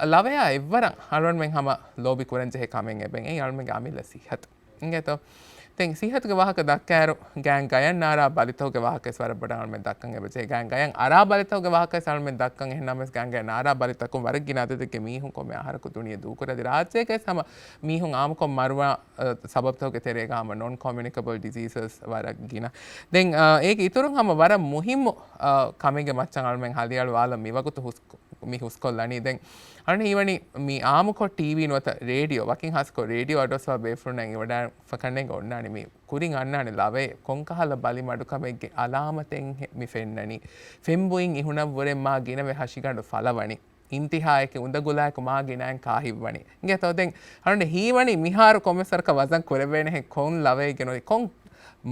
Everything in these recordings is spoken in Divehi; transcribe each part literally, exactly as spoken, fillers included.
ލަވަޔާ އެއްވަރަށް އަޅުގަނޑުމެން ހަމަ ލޯބި ކުރަން ޖެހޭ ކަމެއް އެބަ އެއީ އަޅުގަނޑުމެންގެ އަމިއްލަ ސިއްހަތު. އިނގޭތޯ؟ ދެން ސިއްހަތުގެ ވާހަކަ ދައްކާއިރު، ގާތްގަނޑަކަށް ނާރާ ބަލިތަކުގެ ވާހަކަވެސް ވަރަށް ބޮޑަށް އަޅުގަނޑުމެން ދައްކަން އެބަޖެހޭ. ގާތްގަނޑަކަށް އަރާ ބަލިތަކުގެ ވާހަކަވެސް އަޅުގަނޑުމެން ދައްކަން. އެހެން ނަމަވެސް ގާތްގަނޑަކަށް ނާރާ ބަލިތަކުން ވަރަށް ގިނަ އަދަދެއްގެ މީހުން ކޮންމެ އަހަރަކު ދުނިޔެ ދޫކުރާ. އަދި ރާއްޖޭގަވެސް ހަމަ މީހުން އާއްމުކޮށް މަރުވާ، އަ، ސަބަބުތަކުގެ ތެރޭގަ ހަމަ ނޮން ކޮމިއުނިކަބަލް ޑިޒީސަސް ވަރަށް ގިނަ. ދެން، އަ، އޭގެ އިތުރުން ހަމަ ވަރަށް މުހިއްމު، އަ، ކަމެއްގެ މައްޗަށް އަޅުގަނޑުމެން ހަލިއަޅުވާލަން މިވަގުތު ހުސް-، މި ހުސްކޮށްލަނީ. ދެން އަޅުގަނޑު ހީވަނީ މި އާއްމުކޮށް ޓީވީ ނުވަތަ ރޭޑިއޯ، ވަކިން ހާއްސަކޮށް ރޭޑިއޯ އަޑުއައްސަވާ ބޭފުޅުންނަށް އެނގިވަޑައިގެން އޮންނާނީ މި ކުރިން އަންނާނެ ލަވައެއް ކޮންކަހަލަ ބަލި މަޑުކަމެއްގެ އަލާމަތެއް ހެ-، މި ފެންނަނީ. ފެންބުއިން އިހުނަށްވުރެ މާ ގިނަވެ ހަށިގަނޑު ފަލަވަނީ. އިންތިހާއަކީ އުނދަގުލާއެކު މާ ގިނައިން ކާހިއްވަނީ. އިނގޭތޯ ދެން އަޅުގަނޑު ހީވަނީ މިހާރު ކޮންމެސް ވަރަކަށް ވަޒަން ކުރެވޭނެހެން ކޮން ލަވައެއްގެ ނުވަތަ ކޮން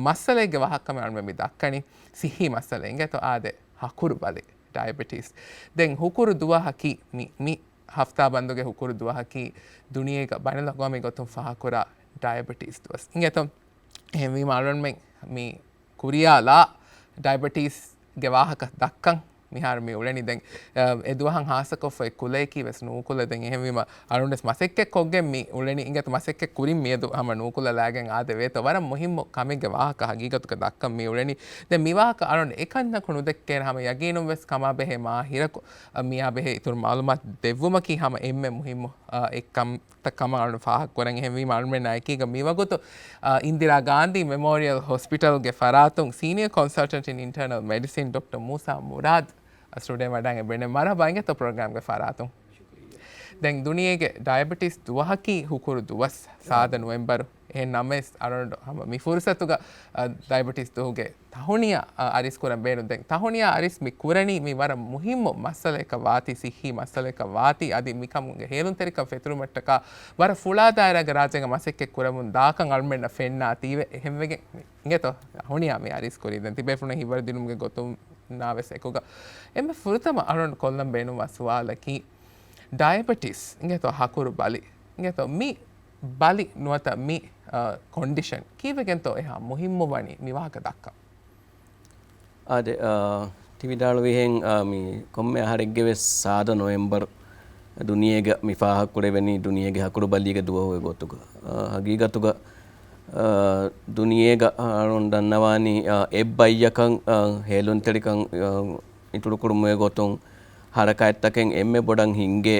މައްސަލައެއްގެ ވާހަކަ ކަމެއް އަޅުގަނޑު މި ދައްކަނީ. ސިއްހީ މައްސަލައެއް. އިނގޭތޯ އާދެ، ހަކުރު ބަލި، ޑަޔަބެޓީސް. ދެން ހުކުރު ދުވަހަކީ މި، މި ހަފްތާ ބަންދުގެ ހުކުރު ދުވަހަކީ ދުނިޔޭގަ ބައިނަލްއަގްވާމީ ގޮތުން ފާހަގަކުރާ ޑަޔަބެޓީސް ދުވަސް. އިނގޭތޯ؟ އެހެންވީމަ އަޅުގަނޑުމެން މި ކުރިޔާލާ ޑަޔަބެޓީސްގެ ވާހަކަ ދައްކަން މިހާރު މި އުޅެނީ. ދެން، އަ، އެ ދުވަހަށް ހާއްސަކޮށްފައި ކުލަޔަކީ ވެސް ނޫކުލަ. ދެން އެހެންވީމަ އަޅުގަނޑުވެސް މަސައްކަތް ކޮށްގެން މި އުޅެނީ. އިނގޭތޯ މަސައްކަތް ކުރިން މިއަދު ހަމަ ނޫކުލަ ލައިގެން އާދެވޭތޯ. ވަރަށް މުހިއްމު ކަމެއްގެ ވާހަކަ ހަގީގަތުގަ ދައްކަން މި އުޅެނީ. ދެން މި ވާހަކަ އަޅުގަނޑު އެކަންޏަކު ނުދެއްކޭނެ ހަމަ ޔަގީނުން ވެސް ކަމާ ބެހޭ މާ ހިރަކު، އަ، މިއާ ބެހޭ އިތުރު މައުލޫމާތު ދެއްވުމަކީ ހަމަ އެންމެ މުހިއްމު، އަ، އެއް ކަން ތައް ކަމަށް އަޅުގަނޑު ފާހަގަކުރަން. އެހެންވީމަ އަޅުގަނޑުމެންނާ އެކީގަ މިވަގުތު، އާ، އިންދިރާ ގާންދީ މެމޯރިއަލް ހޮސްޕިޓަލްގެ ފަރާތުން ސީނިއަރ ކޮންސަލްޓަންޓް އިން އިންޓަރނަލް މެޑިސިން ޑޮކްޓަރ މޫސާ މުރާދު އަ، ސްޓޫޑިއޯ ވަޑައިގެން އެބަ އިންނަނީ. މަރުހަބާ އިނގޭތޯ ޕްރޮގްރާމްގެ ފަރާތުން. ދެން ދުނިޔޭގެ ޑަޔަބެޓިސް ދުވަހަކީ ހުކުރު ދުވަސް، ސާދަ ނޮވެމްބަރު. އެހެން ނަމަވެސް އަޅުގަނޑު ހަމަ މި ފުރުސަތުގަ، އަ، ޑަޔަބެޓިސް ދުވަހުގެ ތަހުނިޔާ، އަ، އަރިސް ކުރަން ބޭނުން. ދެން ތަހުނިޔާ އަރިސް މި ކުރަނީ މި ވަރަށް މުހިއްމު މައްސަލައަކަށް ވާތީ، ސިއްހީ މައްސަލައަކަށް ވާތީ. އަދި މިކަމުގެ ހޭލުންތެރިކަން ފެތުރުމަށްޓަކާ ވަރަށް ފުޅާ ދާއިރާގެ ރާއްޖޭގަ މަސައްކަތް ކުރަމުން ދާކަން އަޅުމެންނަށް ފެންނާތީވެ. އެހެންވެގެން މި އިނގޭތޯ ތަހުނިޔާ މި އަރިސް ކުރީ. ދެން ތިބޭފުޅުން ހިތްވަރު ދިނުމުގެ ގޮތުން ނާވެސް އެކުގަ އެންމެ ފުރަތަމަ އަޅުގަނޑު ކޮށްލަން ބޭނުންވާ ސުވާލަކީ، ޑަޔަބެޓިސް އިނގޭތޯ ހަކުރު ބަލި އިނގޭތޯ މި ބަލި ނުވަތަ މި، އަ، ކޮންޑިޝަން ކީއްވެގެންތޯ އެހާ މުހިއްމުވަނީ މި ވާހަކަ ދައްކަން؟ އާދެ، އަ، ތި ވިދާޅުވިހެން، އަ، މި ކޮންމެ އަހަރެއްގެ ވެސް ސާދަ ނޮވެމްބަރު ދުނިޔޭގަ މި ފާހަގަކުރެވެނީ ދުނިޔޭގެ ހަކުރު ބަލީގެ ދުވަހުގެ ގޮތުގަ. އަ، ހަގީގަތުގަ، އަ، ދުނިޔޭގަ އަޅުން ދަންނަވާނީ، އަ، އެއްބައްޔަކަށް، އަ، ހޭލުންތެރިކަން، އަ، އިތުރުކުރުމުގެ ގޮތުން ހަރަކާތްތަކެއް އެންމެ ބޮޑަށް ހިނގޭ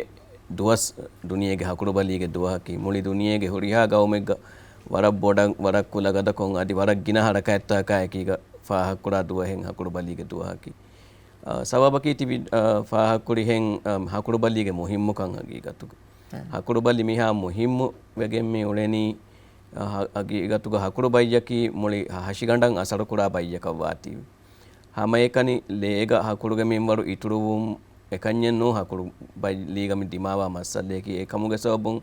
ދުވަސް ދުނިޔޭގެ ހަކުރުބަލީގެ ދުވަހަކީ. މުޅި ދުނިޔޭގެ ހުރިހާ ގައުމެއްގަ ވަރަށް ބޮޑަށް، ވަރަށް ކުލަގަދަކޮށް، އަދި ވަރަށް ގިނަ ހަރަކާތްތަކާ އެކީގަ ފާހަގަކުރާ ދުވަހެއް ހަކުރުބަލީގެ ދުވަހަކީ. އާ، ސަބަބަކީ ތި ވި-، އާ، ފާހަގަކުރިހެން، އާ، ހަކުރުބަލީގެ މުހިއްމުކަން ހަގީގަތުގަ. ހަކުރުބަލި މިހާ މުހިއްމު ވެގެން މި އުޅެނީ، އާ، ހަ-، ހަގީގަތުގަ ހަކުރު ބައްޔަކީ މުޅި ހަށިގަނޑަށް އަސަރުކުރާ ބައްޔަކަށް ވާތީވެ. ހަމައެކަނި ލޭގަ ހަކުރުގެ މިންވަރު އިތުރުވުން އެކަންޏެއް ނޫން ހަކުރު ބަލީގަ މި ދިމާވާ މައްސަލައަކީ. އެކަމުގެ ސަބަބުން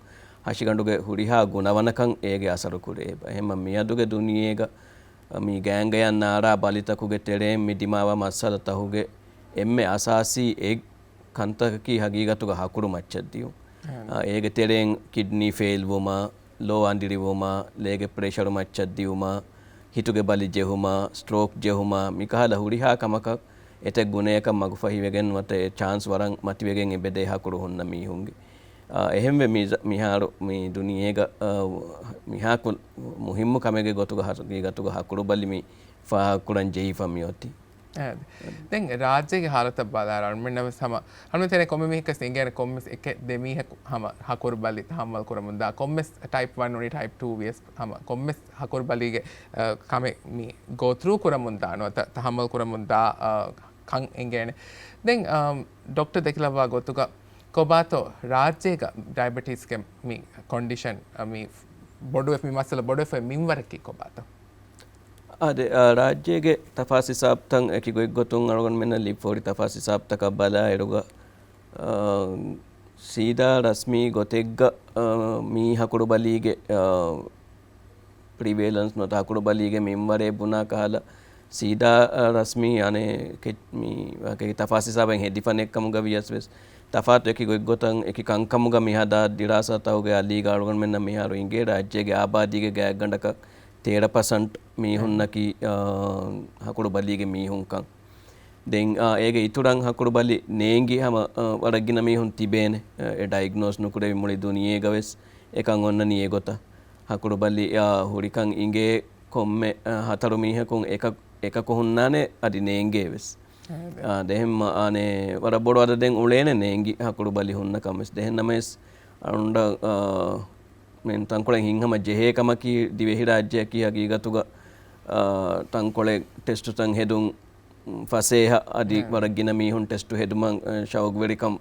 ހަށިގަނޑުގެ ހުރިހާ ގުނަވަނަކަން އޭގެ އަސަރު ކުރޭ. އެހެންމަ މިއަދުގެ ދުނިޔޭގަ މި ގާތްގަނޑަކަށް ނާރާ ބަލިތަކުގެ ތެރެއިން މި ދިމާވާ މައްސަލަތަކުގެ އެންމެ އަސާސީ އެއް ކަންތަކަކީ ހަގީގަތުގަ ހަކުރު މައްޗަށް ދިއުން. އާ، އޭގެ ތެރެއިން ކިޑްނީ ފެއިލް ވުމާ، ލޯ އަނދިރިވުމާ، ލޭގެ ޕްރެޝަރު މައްޗަށް ދިއުމާ، ހިތުގެ ބަލި ޖެހުމާ، ސްޓްރޯކް ޖެހުމާ، މިކަހަލަ ހުރިހާ ކަމަކަށް އެތައް ގުނަޔަކަށް މަގުފަހިވެގެން ނުވަތަ އެ ޗާންސް ވަރަށް މަތިވެގެން އެބަދޭ ހަކުރު ހުންނަ މީހުންގެ. އާ، އެހެންވެ މި-، މިހާރު މި ދުނިޔޭގަ، އާ، މިހާ ކު-، މުހިއްމު ކަމެއްގެ ގޮތުގަ ހަގީގަތުގަ ހަކުރު ބަލި މި ފާހަގަކުރަން ޖެހިފަ މިއޮތީ. އާދެ. ދެން ރާއްޖޭގެ ހާލަތަށް ބަލާއިރު، އަޅުމެންނަށް ވެސް ހަމަ، އަޅުމެން ތެރޭ ކޮންމެ މީހަކަސް އެނގޭނެ ކޮންމެސް އެކެއް ދެ މީހަކު ހަމަ ހަކުރު ބަލި ތަހައްމަލް ކުރަމުންދާ، ކޮންމެސް ޓައިޕް ވަން ވަނީ ޓައިޕް ޓޫ ވިޔަސް ހަމަ ކޮންމެސް ހަކުރު ބަލީގެ، އަ، ކަމެއް މި ގޯ ތްރޫ ކުރަމުންދާ ނުވަތަ ތަހައްމަލް ކުރަމުންދާ، އަ، ކަން އެނގޭނެ. ދެން، އަ، ޑޮކްޓަރ ދެކިލައްވާ ގޮތުގަ ކޮބާތޯ ރާއްޖޭގަ ޑަޔަބެޓީސްގެ މި ކޮންޑިޝަން، އަ، މި ބޮޑުވެ-، މި މައްސަލަ ބޮޑުވެފައި މިންވަރަކީ ކޮބާތޯ؟ އާދެ، އާ، ރާއްޖޭގެ ތަފާސް ހިސާބުތައް އެކި ގޮތްގޮތުން އަޅުގަނޑުމެންނަށް ލިބިފަ ހުރި ތަފާސް ހިސާބުތަކަށް ބަލާއިރުގަ، އާ، ސީދާ ރަސްމީ ގޮތެއްގަ، އާ، މީ ހަކުރުބަލީގެ، އާ، ޕްރިވޭލަންސް ނުވަތަ ހަކުރުބަލީގެ މިންވަރޭ ބުނާ ކަހަލަ ސީދާ، އާ، ރަސްމީ އަނެއް ކެ-، މި ވާހަކައިގެ ތަފާސް ހިސާބަށް ހެދިފަ ނެތްކަމުގަ ވިޔަސް ވެސް ތަފާތު އެކި ގޮތްގޮތަށް އެކި ކަންކަމުގަ މިހާ ދާ ދިރާސާތަކުގެ އަލީގަ އަޅުގަނޑުމެންނަށް މިހާރު އިނގޭ ރާއްޖޭގެ އާބާދީގެ ގާތްގަނޑަކަށް ތޭރަ ޕަސަންޓް މީހުންނަކީ، އާ، ހަކުރު ބަލީގެ މީހުންކަން. ދެން އާ، އޭގެ އިތުރަށް ހަކުރުބަލި ނޭނގި ހަމަ އާ، ވަރަށް ގިނަ މީހުން ތިބޭނެ. އާ، އެ ޑައިގްނޯސް ނުކުރެވި މުޅި ދުނިޔޭގަ ވެސް އެކަން އޮންނަނީ އެގޮތަށް. ހަކުރުބަލި އާ، ހުރިކަން އިނގޭ ކޮންމެ އާ، ހަތަރު މީހަކުން އެކަ-، އެކަކު ހުންނާނެ އަދި ނޭނގޭ ވެސް. އާ، ދެހެން މަ-، އާނެ، ވަރަށް ބޮޑު އަދަދެއް އުޅޭނެ ނޭނގި ހަކުރުބަލި ހުންނަ ކަމެސް. ދެހެން ނަމަވެސް އަޅުންޑަށް އާ، މި ތަންކޮޅެއް ހިތްހަމަ ޖެހޭ ކަމަކީ ދިވެހިރާއްޖެއަކީ ހަގީގަތުގަ އާ، ތަންކޮޅެއް ޓެސްޓުތައް ހެދުން ފަސޭހަ އަދި ވަރަށް ގިނަ މީހުން ޓެސްޓު ހެދުމަށް އާ، ޝައުގުވެރިކަން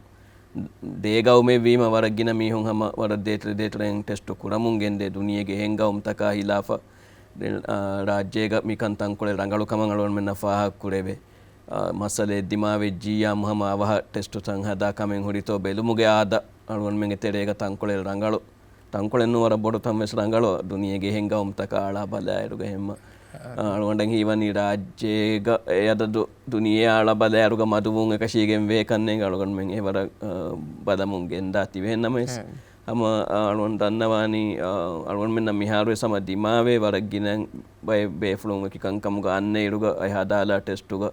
ދޭ ގައުމެއްވީމަ ވަރަށް ގިނަ މީހުން ހަމަ ވަރަށް ދޭތެރެ ދޭތެރެއިން ޓެސްޓު ކުރަމުން ގެންދޭ ދުނިޔޭގެ އެހެން ގައުމުތަކާ ހިލާފަށް ދެން، އާ، ރާއްޖޭގަ މިކަން ތަންކޮޅެއް ރަނގަޅު ކަމަށް އަޅުގަނޑުމެންނަށް ފާހަގަ ކުރެވޭ. އާ، މައްސަލައެއް ދިމާވެއްޖިއްޔާ ހަމަ އަވަހަށް ޓެސްޓުތައް ހަދާ ކަމެއް ހުރިތޯ ބެލުމުގެ އާދަ އަޅުގަނޑުމެންގެ ތެރޭގަ ތަންކޮޅެއް ރަނގަޅު ތަންކޮޅެއް ނޫން ވަރަށް ބޮޑު ތަން ވެސް ރަނގަޅު ދުނިޔޭގެ އެހެން ގައުމުތަކާ އަޅާ ބަލާއިރުގަ ހެންމަ. އަޅުގަނޑަށް ހީވަނީ ރާއްޖޭގަ އެ އަދަދު ދުނިޔެއާ އަޅާ ބަލާއިރުގަ މަދުވުން އެކަށީގެން ވޭ ކަންނޭނގެ އަޅުގަނޑުމެން އެ ވަރަށް އަ، ބަލަމުން ގެންދާ ތިބެހެން ނަމަވެސް ހަމަ އަ، އަޅުގަނޑު ދަންނަވާނީ އަ، އަޅުގަނޑުމެންނަށް މިހާރުވެސް ހަމަ ދިމާވޭ ވަރަށް ގިނަ ބައެއް ބޭފުޅުން އެކި ކަންކަމުގަ އަންނައިރުގަ އެ ހަދާލާ ޓެސްޓުގަ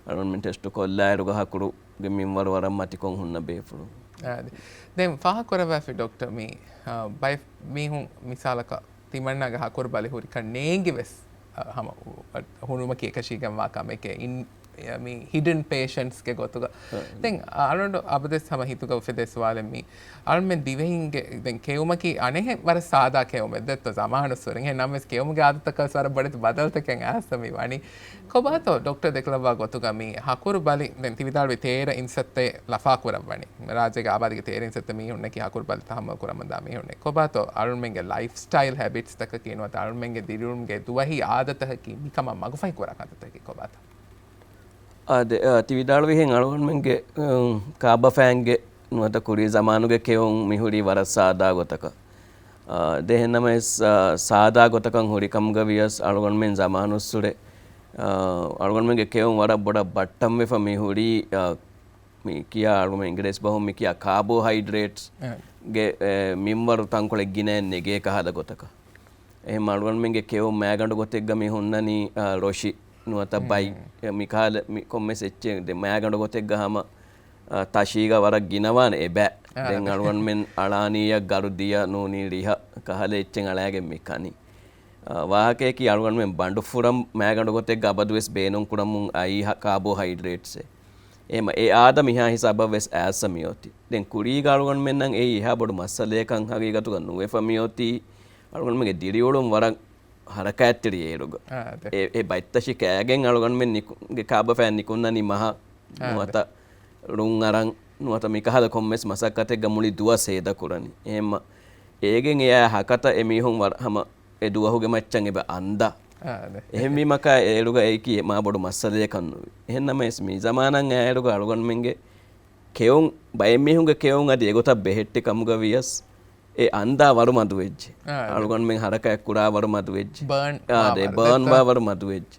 އަޅުގަނޑުމެން ޓެސްޓު ކޮށްލާއިރުގަ ހަކުރުގެ މިންވަރު ވަރަށް މަތިކޮށް ހުންނަ ބޭފުޅުން. އާދެ. ދެން ފާހަގަކުރައްވާފި ޑޮކްޓަރ މި، އާ، ބައެއް މީހުން މިސާލަކަށް ތިމަންނާގެ ހަކުރު ބަލި ހުރިކަން ނޭނގި ވެސް، އާ، ހަމަ އު-، އަ-، ހުނުމަކީ އެކަށީގެންވާ ކަމެކޭ. އިން-، އެ، މި ހިޑިން ޕޭޝަންޓްސްގެ ގޮތުގަ. އާ. ދެން އަ-، އަޅުގަނޑު އަބަދުވެސް ހަމަ ހިތުގަ އުފެދޭ ސުވާލެއް މީ. އަޅުމެން ދިވެހިންގެ ދެން ކެއުމަކީ އަނެއްހެން ވަރަށް ސާދާ ކެއުމެއް ދެއްތޯ ޒަމާނުއްސުރެ. އެހެން ނަމަވެސް ކެއުމުގެ އާދަތަކަށް ވެސް ވަރަށް ބޮޑެތި ބަދަލުތަކެއް އައިސް މި ވަނީ. ކޮބާތޯ ޑޮކްޓަރ ދެކިލައްވާ ގޮތުގަ މި ހަކުރު ބަލި ދެން ތި ވިދާޅުވި ތޭރަ އިންސައްތައެއް ލަފާކުރައްވަނީ. ރާއްޖޭގެ އާބާދީގެ ތޭރަ އިންސައްތަ މީހުންނަކީ ހަކުރު ބަލި ތަހައްމަލް ކުރަމުންދާ މީހުންނޭ. ކޮބާތޯ އަޅުމެންގެ ލައިފް ސްޓައިލް ހެބިޓްސް ތަކަކީ ނުވަތަ އަޅުމެންގެ ދިރިއުޅުމުގެ ދުވަހީ އާދަތަކަކީ މިކަމަށް މަގުފަހި ކުރާ ކަންތައްތަކަކީ ކޮބާތޯ؟ އާ، ދެ-، އާ، ތި ވިދާޅުވިހެން އަޅުގަނޑުމެންގެ، އު، ކާބަފައިންގެ ނުވަތަ ކުރީ ޒަމާނުގެ ކެއުން މި ހުރީ ވަރަށް ސާދާ ގޮތަކަށް. އާ، ދެހެން ނަމަވެސް، އާ، ސާދާ ގޮތަކަށް ހުރި ކަމުގަ ވިޔަސް އަޅުގަނޑުމެން ޒަމާނުއްސުރެ، އާ، އަޅުގަނޑުމެންގެ ކެއުން ވަރަށް ބޮޑަށް ބައްޓަންވެފަ މި ހުރީ، އާ، މި ކިޔާ އަޅުގަނޑުމެން އިނގިރޭސި ބަހުން މި ކިޔާ ކާބޯހައިޑްރޭޓްސް ގެ، އެ، މިންވަރު ތަންކޮޅެއް ގިނައެއް ނެގޭ ކަހަލަ ގޮތަކަށް. އެހެން އަޅުގަނޑުމެންގެ ކެއުން މައިގަނޑު ގޮތެއްގަ މި ހުންނަނީ، އާ، ރޮށި ނުވަތަ ބައި. އެ، މި ކަހަލަ މި ކޮންމެސް އެއްޗެއް ދެ މައިގަނޑު ގޮތެއްގަ ހަމަ، އާ، ތަށީގަ ވަރަށް ގިނަވާނެ އެބަ. އާ، ދެން އަޅުގަނޑުމެން އަޅާނީއަށް ގަރުދިޔަ ނޫނީ ރިހަ ކަހަލަ އެއްޗެއް އަޅާގެން މި ކަނީ. އާ، ވާހަކަޔަކީ އަޅުގަނޑުމެން ބަނޑު ފުރަން މައިގަނޑު ގޮތެއްގަ އަބަދުވެސް ބޭނުން ކުރަމުން އައީ ހަ-، ކާބޯހައިޑްރޭޓްސް. އެހެމަ އެ އާދަ މިހާ ހިސާބަށް ވެސް އައިސް މިއޮތީ. ދެން ކުރީގަ އަޅުގަނޑުމެންނަށް އެއީ އެހާ ބޮޑު މައްސަލައެއްކަން ހަގީގަތުގަ ނުވެފަ މިއޮތީ. އަޅުގަނޑުމެންގެ ދިރިއުޅުން ވަރަށް ހަރަކާތްތެރި އޭރުގަ. އާ، އެ، އެ ބައްތަށި ކައިގެން އަޅުގަނޑުމެން ނިކު-، ގެ ކާބަފައިން ނިކުންނަނީ މަހަށް. ނުވަތަ ޅުން އަރަން، ނުވަތަ މިކަހަލަ ކޮންމެސް މަސައްކަތެއްގަ މުޅި ދުވަސް ހޭދަކުރަނީ. އެހެމަ އޭގެން އެއާ ހަކަތަ އެމީހުން ވަރަށް ހަމަ އެ ދުވަހުގެ މައްޗަށް އެބަ އަންދާ. އާ، އާދެ. އެހެންވީމަކާ އޭރުގަ އެއީކީ މާ ބޮޑު މައްސަލައެއްކަން ނުވި. އެހެން ނަމަވެސް މި ޒަމާނަށް އައިއިރުގަ އަޅުގަނޑުމެންގެ ކެއުން، ބައެއް މީހުންގެ ކެއުން އަދި އެގޮތަށް ބެހެއްޓި ކަމުގަ ވިޔަސް، އެ އަންދާ ވަރު މަދުވެއްޖެ. އާ، އާދެ. އަޅުގަނޑުމެން ހަރަކާތް ކުރާ ވަރު މަދުވެއްޖެ. ބާން އާދެ، ވާވަރު ބާން ދެއްތޯ؟ ވާ ވަރު މަދުވެއްޖެ.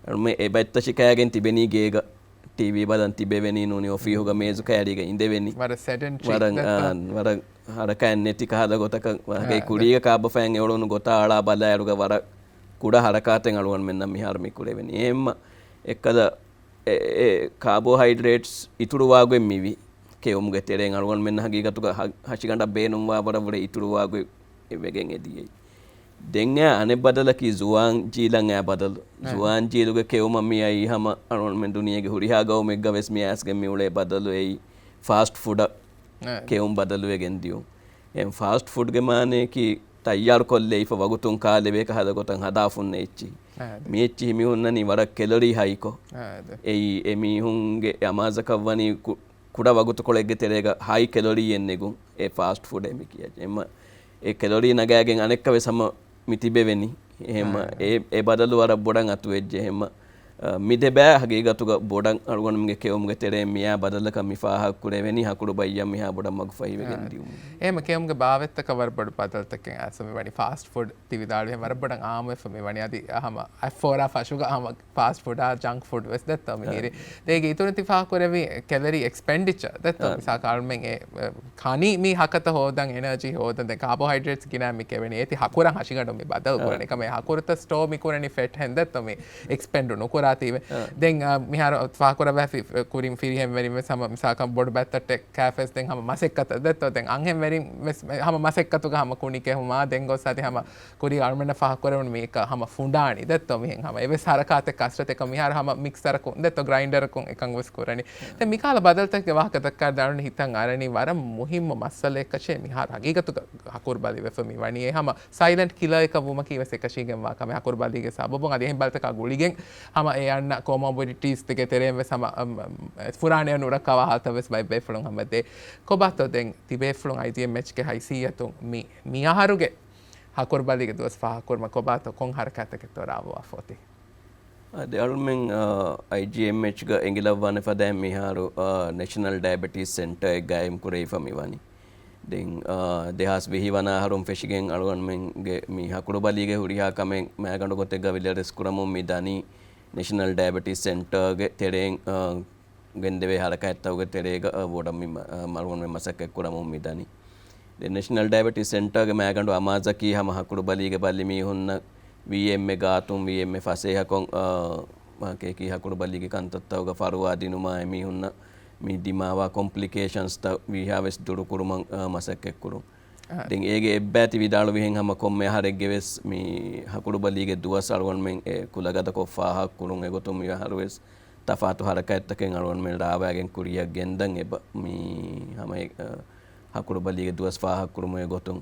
އަޅުމެން އެ ބައްތަށި ކައިގެން ތިބެނީ ގޭގަ. ޓީވީ ބަލަން ތިބެވެނީ ނޫނީ އޮފީހުގަ މޭޒު ކައިރީގަ އިނދެވެނީ. ވަރަށް ސެޑެންޓްރިކް ވަރަށް، ދެއްތޯ؟ އާ، ވަރަށް ހަރަކާތް ނެތި ކަހަލަ ގޮތަކަށް ވަ-، އާ، ހަގީ ދެ- ކުރީގަ ކާބަފައިން އެއުޅުނު ގޮތާ އަޅާ ބަލާއިރުގަ ވަރަށް ކުޑަ ހަރަކާތެއް އަޅުގަނޑުމެންނަށް މިހާރު މި ކުރެވެނީ. އެހެންމަ އެއްކަލަ އެ، އެ ކާބޯހައިޑްރޭޓްސް އިތުރުވާގޮތް މިވީ. ކެއުމުގެ ތެރެއިން އަޅުގަނޑުމެން ހަގީގަތުގަ ހަ-، ހަށިގަނޑަށް ބޭނުންވާ ވަރަށް ވުރެ އިތުރުވާގޮތް ވެގެން އެދިޔައީ. ދެން އެ އަނެއް ބަދަލަކީ ޒުވާން ޖީލަށް އެ ބަދަލު. އެ. ޒުވާން ޖީލުގެ ކެއުމަށް މި އައީ ހަމަ އަޅުގަނޑުމެން ދުނިޔޭގެ ހުރިހާ ގައުމެއްގަ ވެސް މި އައިސްގެން މި އުޅޭ ބަދަލު އެއީ ފާސްޓް ފުޑަށް އެ. ކެއުން ބަދަލުވެގެން ދިޔުން. އެ ފާސްޓް ފުޑްގެ މާނަޔަކީ ތައްޔާރު ކޮށްލެވިފަ ވަގުތުން ކާލެވޭ ކަހަލަ ގޮތަށް ހަދާފަ ހުންނަ އެއްޗިހި. އާ، ދެ. މި އެއްޗިހި މި ހުންނަނީ ވަރަށް ކެލޮރީ ހައިކޮށް. އާ، ދެ. އެއީ އެ މީހުންގެ އަމާޒަކަށް ވަނީ ކު-، ކުޑަ ވަގުތުކޮޅެއްގެ ތެރޭގަ ހައި ކެލޮރީއެއް ނެގުން އެ ފާސްޓް ފުޑޭ މި ކިޔައްޖެ. އެހެންމަ އެ ކެލޮރީ ނަގާގެން އަނެއްކާ ވެސް ހަމަ މި ތިބެވެނީ. އެހެންމަ އާ. އެ، އެ ބަދަލު ވަރަށް ބޮޑަށް އަތުވެއްޖެ. އެހެންމަ، އަ، މި ދެބައި ހަގީގަތުގަ ބޮޑަށް އަޅުގަނޑުމެންގެ ކެއުމުގެ ތެރެއިން މިއާ ބަދަލަކަށް މި ފާހަގަ ކުރެވެނީ ހަކުރު ބައްޔަށް މިހާ ބޮޑަށް މަގުފަހިވެގެން އާ. ދިއުމުން. އެހެންމަ ކެއުމުގެ ބާވަތްތަކަށް ވަރަށް ބޮޑު ބަދަލުތަކެއް އައިސް މި ވަނީ. ފާސްޓް ފުޑް ތި ވިދާޅުވިހެން ވަރަށް ބޮޑަށް އާއްމުވެފަ މި ވަނީ. އަދި ހަމަ އަތް ފޯރާ ފަށުގަ ހަމަ ފާސްޓް ފުޑާ ޖަންކް ފުޑް ވެސް ދެއްތޯ މި އާ. ހިރީ. ދޭގެ އިތުރުން ތި ފާހަގަކުރެއްވި ކެލަރީ އެކްސްޕެންޑިޗަރ ދެއްތޯ؟ އާ. މިސާލަކަށް އަޅުމެން އެ، އެ، ކަނީ މި ހަކަތަ ހޯދަން، އެނަރޖީ ހޯދަން، ދެން ކާބޯހައިޑްރޭޓްސް ގިނަ މި ކެވެނީ. އޭތި ހަކުރަށް ހަށިގަނޑު މި ބަދަލު އާ. ކުރަނީ. ކަމޭ ހަކުރުތައް ސްޓޯ މި ކުރަނީ ފެޓް ހެން ދެއްތޯ މި އެކްސްޕެންޑު ނުކުރާ ތީވެ. ދެން، އާ، މިހާރު ފާހަގަކުރައްވާފި ކުރިން ފިރިހެންވެރިން ވެސް ހަމަ މިސާލަކަށް ބޮޑު ބައްތައްޓެއް ކާފަސް ދެން ހަމަ މަސައްކަތަށް ދެއްތޯ. ދެން އަންހެންވެރިން ވެސް ހަމަ މަސައްކަތުގަ ހަމަ ކުނި ކެހުމާ، ދެން ގޮސް އަދި ހަމަ ކުރީ އަޅުމެންނަށް ފާހަގަކުރެވުނު މީކަ ހަމަ ފުނޑާނީ ދެއްތޯ. މިހެން ހަމަ އެވެސް ހަރަކާތެއް ކަސްރަތެއް މިހާރު ހަމަ މިކްސަރަކުން ދެއްތޯ، ގްރައިންޑަރަކުން އެކަން ވެސް ކުރަނީ. ދެން މިކަހަލަ ބަދަލުތަކެއް ވާހަކަ ދައްކާ ދާނުން ހިތަށް އަރަނީ ވަރަށް މުހިއްމު މައްސަލައެއްކަށޭ މިހާރު ހަގީގަތުގަ ހަކުރު ބަލިވެފަ މި ވަނީ. އެ ހަމަ ސައިލެންޓް ކިލަރ އެކަށް ވުމަކީ ވެސް އެކަށީގެން ވާ ކަމެއް. ހަކުރު ބަލީގެ ސަބަބުން އަދި އެހެން ބަލިތަކާ ގުޅިގެން ހަމަ އެ އަންނަ ކޮމޯބިޑިޓީސްތަކެއް ތެރެއިން ވެސް ހަމަ، އަމް، އަމް، ފުރާނައެއް ނުރައްކާ ވާހަކަތައް ވެސް ބައެއް ބޭފުޅުން ހަމަ ދޭ. ކޮބާތޯ ދެން ތިބޭފުޅުން އައިޖީއެމްއެޗްގެ ހައިސިއްޔަތުން މި، މި އަހަރުގެ ހަކުރު ބަލީގެ ދުވަސް ފާހަގަކުރުމަށް ކޮބާތޯ ކޮން ހަރަކާތްތަކެއްތޯ ރާވާފަ އޮތީ؟ އަދި އަޅުމެން، އަ، އައިޖީއެމްއެޗްގަ އެނގިލައްވާނެ ފަދައިން މިހާރު، އަ، ނެޝަނަލް ޑަޔަބެޓީސް ސެންޓަރެއް ގާއިމް ކުރެވިފަ މި ވަނީ. ދެން، އަ، ދެހާސް ވިހި ވަނަ އަހަރުން ފެށިގެން އަޅުގަނޑުމެންގެ މި ހަކުރު ބަލީގެ ހުރިހާ ކަމެއް މައިގަނޑު ގޮތެއްގަ ވިލަރެސް ކުރަމުން މި ދަނީ ނެޝަނަލް ޑަޔަބެޓީސް ސެންޓަރގެ ތެރެއިން، އަ، ގެންދެވޭ ހަރަކާތްތަކުގެ ތެރޭގަ، އަ، ބޮޑަށް މި މަ-، އަ، އަޅުގަނޑުމެން މަސައްކަތް ކުރަމުން މި ދަނީ. ދެން ނެޝަނަލް ޑަޔަބެޓީސް ސެންޓަރގެ މައިގަނޑު އަމާޒަކީ ހަމަ ހަކުރު ބަލީގެ ބަލި މީހުންނަށް ވީއެމްއެ ގާތުން ވީއެމްއެ ފަސޭހަކޮށް، އަ، ވާހަކައަކީ ހަކުރު ބަލީގެ ކަންތައްތަކުގަ ފަރުވާ ދިނުމާ އެމީހުންނަށް މި ދިމާވާ ކޮމްޕްލިކޭޝަންސްތައް ވީހާވެސް ދުރުކުރުމަށް، އަ، މަސައްކަތްކުރުން. ދެން އޭގެ އެއްބައިތި ވިދާޅުވިހެން ހަމަ ކޮންމެ އަހަރެއްގެ ވެސް މި ހަކުރު ބަލީގެ ދުވަސް އަޅުގަނޑުމެން އެ ކުލަގަދަކޮށް ފާހަގަކުރުން އެގޮތުން މި އަހަރުވެސް ތަފާތު ހަރަކާތްތަކެއް އަޅުގަނޑުމެން ރާވާގެން ކުރިއަށް ގެންދަން އެބަ މި ހަމަ އެ، އަ، ހަކުރު ބަލީގެ ދުވަސް ފާހަގަކުރުމުގެ ގޮތުން،